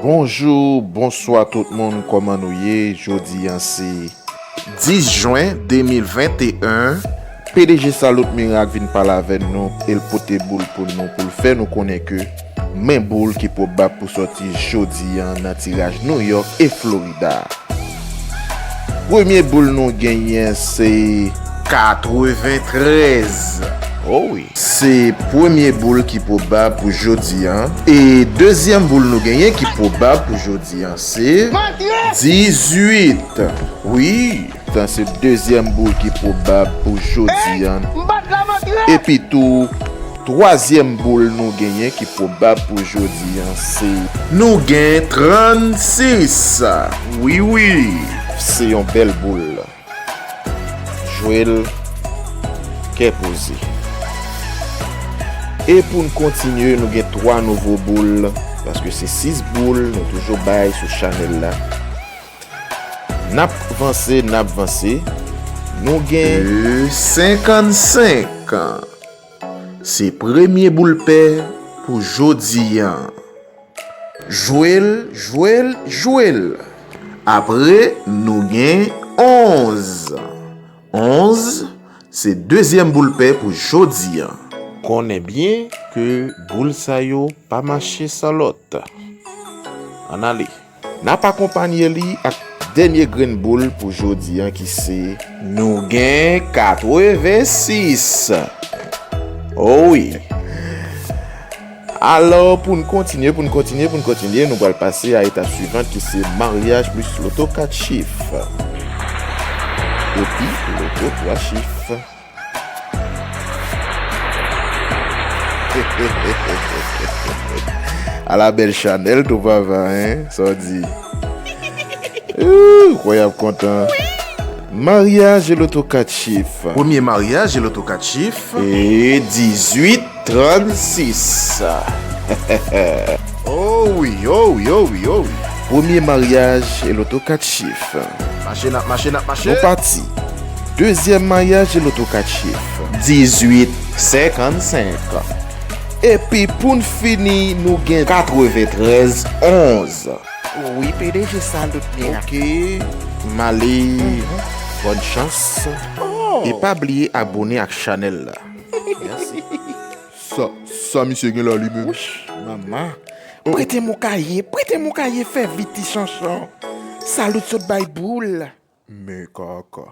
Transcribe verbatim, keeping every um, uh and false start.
Bonjou, bonswa tout moun, kòman nou ye? Jodi a se dis jen de mil venteyen. P D G Salute Miracle vin pale avè nou e l pote boul pou nou, pou l fè nou konnen ke men boul ki pwobab pou sòti jodi a nan tiraj New York e Florida. Premye boul nou genyen se katreventrèz. Oh wi. Se premye boul ki pwobab pou jodi a. E dezyèm boul nou genyen ki pwobab pou jodi a se dizuit. Wi, sa se dezyèm boul ki pwobab pou jodi a. Epi tou, twazyèm boul nou genyen ki pwobab pou jodi a se, nou gen trannsis. Wi, wi, se yon bèl boul. Jwe l kè poze. E pou n kontinye, nou gen twa nouvo boul, paske se sis boul nou toujou bay sou chanèl la. N ap vanse, n ap vanse. Nou gen de senkannsenk. Se premye boul pè pou jodi a. Jwe l, jwe l, jwe l. Apre, nou gen onz. Onz, se dezyèm boul pè pou jodi a. Konnen byen ke boul sa yo pa mache san lòt. Ann ale. N ap akonpanye li ak dènye grenn boul pou jodi a ki se, nou gen katrevensis. Oh wi. Alò, pou n kontinye, pou n kontinye, pou n kontinye, nou pral pase a etap swivan ki se maryaj plis loto kat chif. Epi loto twa chif. Ala bèl chanèl tou papa, hein? Sa w di? Ooh, kwè y ap kontan. Maryaj e loto kat chif. Premye maryaj e loto kat chif. E dizuit trannsis. Oh wi, oh wi, oh wi, oh wi. Premye maryaj e loto kat chif. Mache, n ap mache, n ap mache. Nou pati. Dezyèm maryaj e loto kat chif. Dizuit senkannsenk. Epi pou n fini, nou gen katreventrèz onz. Wi, P D G Salute Miracle. Ok. M ale. Bòn chans. Oh. E pa bliye abone ak chanèl la. Mèsi. Sa, sa misye gen la li menm? Wouch, manman. Oh. Prete m yon kaye, prete m yon kaye, fè vit ti chanchan. Salute sot bay boul. Men kaka.